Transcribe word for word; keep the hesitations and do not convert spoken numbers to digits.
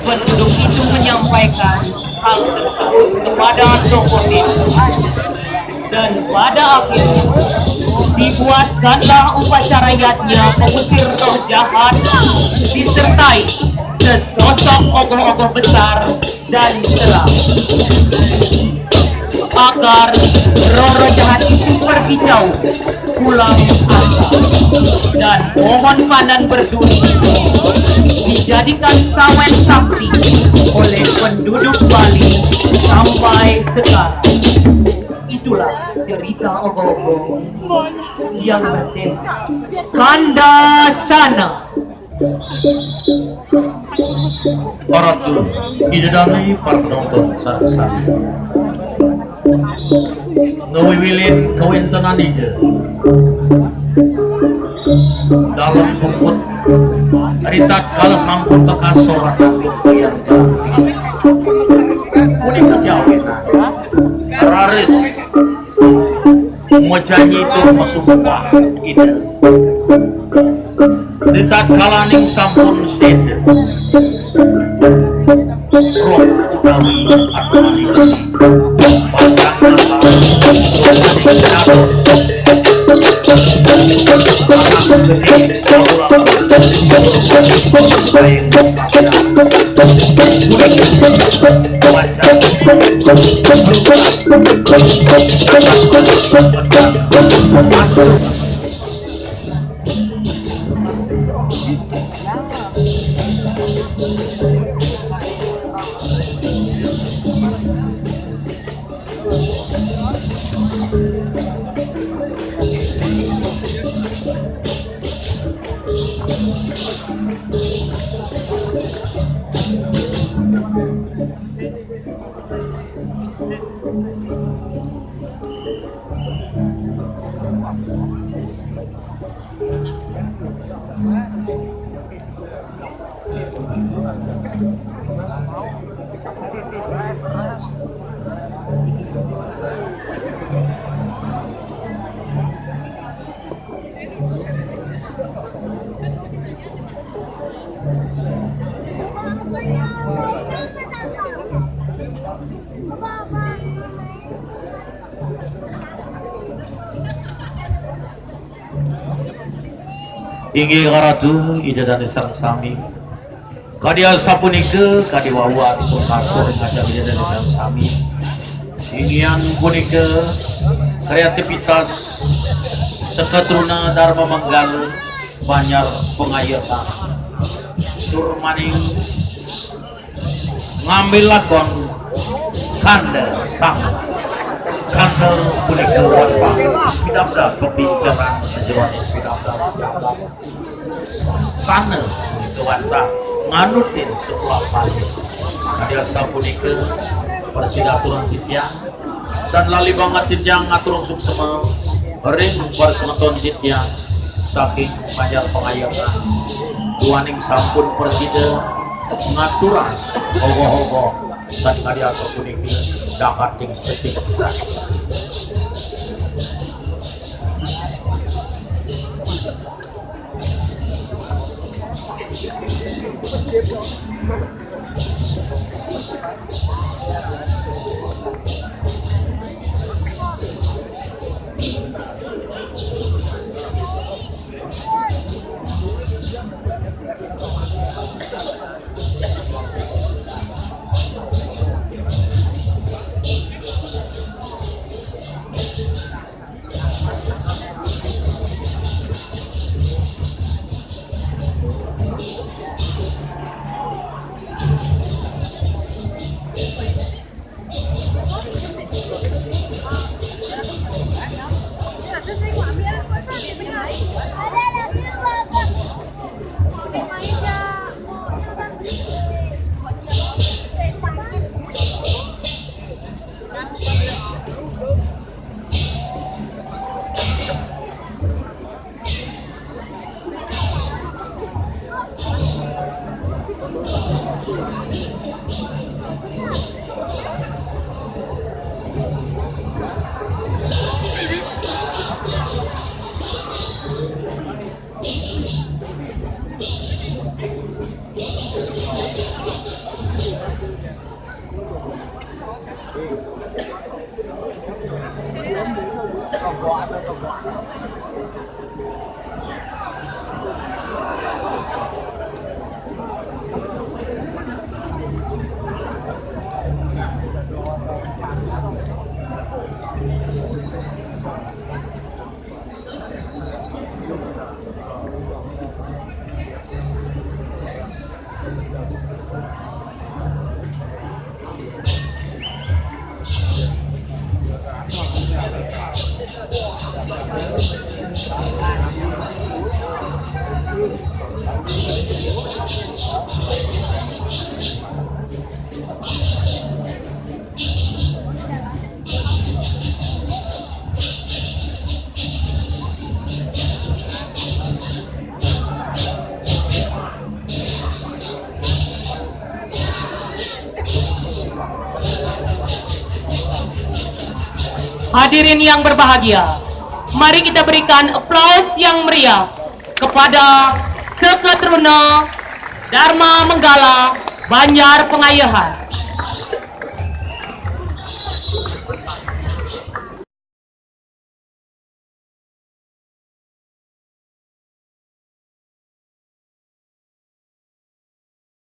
Penduduk itu menyampaikan hal tersebut kepada tokoh desa. Dan pada akhirnya, dibuatkanlah upacara yadnya pengusir roh jahat, disertai sesosok ogoh-ogoh besar dan seram, agar roh-roh jahat itu pergi jauh pulang asa. Dan pohon pandan berduri dijadikan sawen sakti oleh penduduk Bali sampai sekarang. Itulah cerita ogoh-ogoh yang bertema Kanda Sana. Para ratu, Ida dané para penonton sareng sami. Ngawiwilin kawéntenan Ida. Dalem puput ritatkala sampun kakasoran antuk kaliyan Jayanti. Punika jawinan. Raris majanyi tur masumpah Ida. Ritatkalaning sampun séda, roh utawi atmaning pasang dasar dados anak gedé kawula. Inggih ratu, Ida dané sareng sami. Kadi asapunika, kadi wau atur katur ing acara Ida dané sareng sami. Inggihan punika kreativitas Sekaa Truna Darma Manggala Banjar Pangayotan. Tur maning ngambil lakon Kanda Sana. Kanda punika wantah pidabdab pepinceran sajeroning pidabdab pidabdab. Sana punika wantah nganutin sekolah Bali. Kadi asapunika prasida aturan titiang. Dan lali banget titiang ngaturang suksma ring para semeton titiang saking Banjar Pangayotan. Duaning sampun prasida ngaturang ogoh-ogoh, tan kadi asapunika dahating setik. Hadirin yang berbahagia, mari kita berikan aplaus yang meriah kepada Seketruna Dharma Menggala Banjar Pengayahan.